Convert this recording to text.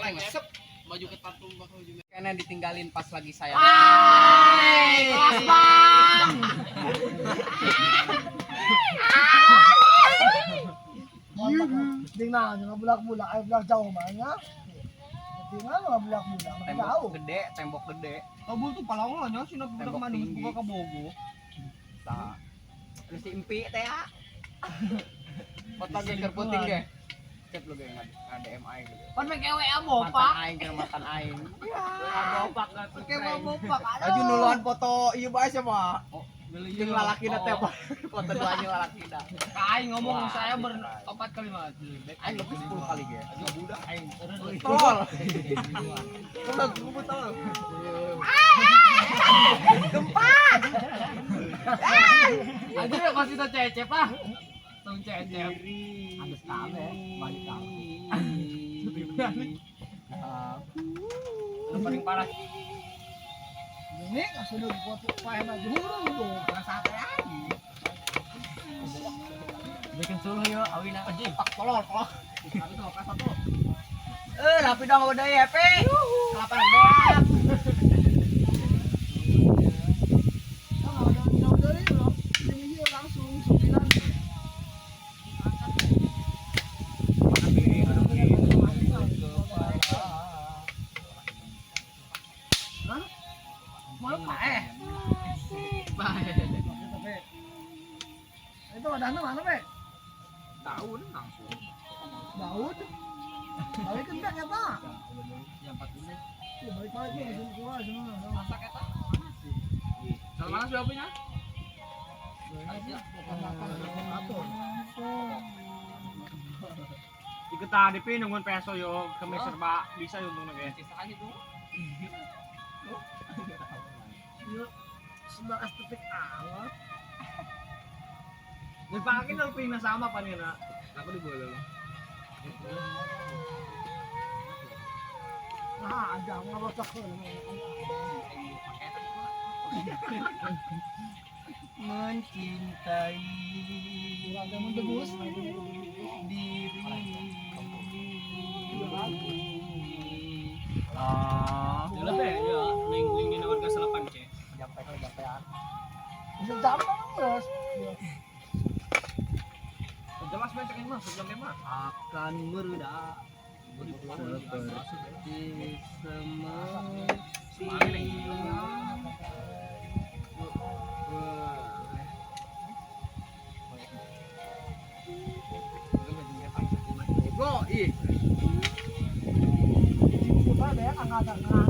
Ngesep. Baju ketat tuh bakal juga. Karena ditinggalin pas lagi sayang. Hai, kelas bang. Ding na, nga bulak-bulak ay bulak jauh mah nya. Ding na nga bulak-bulak Tembok jauh. gede, tembok gede. Kabul tuh palawang nya sih budak Tembok mah tinggi. buka ka Bogo. Tah. Terus si Impi teh ya. Foto ge keur puting ge. Chat lu ge nge DM aing gitu. Pan make WA Mantan bopak. aing keur mantan aing. Bopak Oke, mau bopak. Aju nuluan foto ieu bae siapa? Jeung lalakina teh foto duanya lalakina. Aing ngomong Wah, saya anjing, berempat kali mah. Aing lebih 10 kali ge. Budak aing. Tol. Tol, kubu tol. Gempa. Aja udah kasih tau cecep ah. Tong cecep. Habis kabe, balik kabe. Lu paling parah. Ini kasunod foto pae na jurang do. Rasa lagi. Bikin suluh yo awina. Anjing, pak tolol, tolol. Tapi tuh apa satu? Eh, rapi dong udah ya, Pe. Kelapa beak. Nah, udah dari lo. Ini langsung sembilan. Hah? Mau pae? Bae. Itu wadahnya mana, Pe? Daun langsung. Daun. Balik enggak ya, Pak? Jam 4 ini. Ya, balik-balik ya, langsung keluar semua. Masak eta. Salah mana sudah punya? Ikut tadi pi nungguin peso yo ke serba bisa yo untung ge. Sisa gitu. Yuk, sebelah estetik awal. Dipakai nol pina sama panina. Aku di bola loh. Nah, aja ngerocok tuh. Mencintai Kurang ada mendebus. diri. Ah, Dulu teh ya ning ning dina warga selepan ke. jampe jampean. Bisa jam terus. Jelas mah cek mah sejam mah. Akan mereda seperti semesti. Goblok, ih. Coba deh, angkat angkat.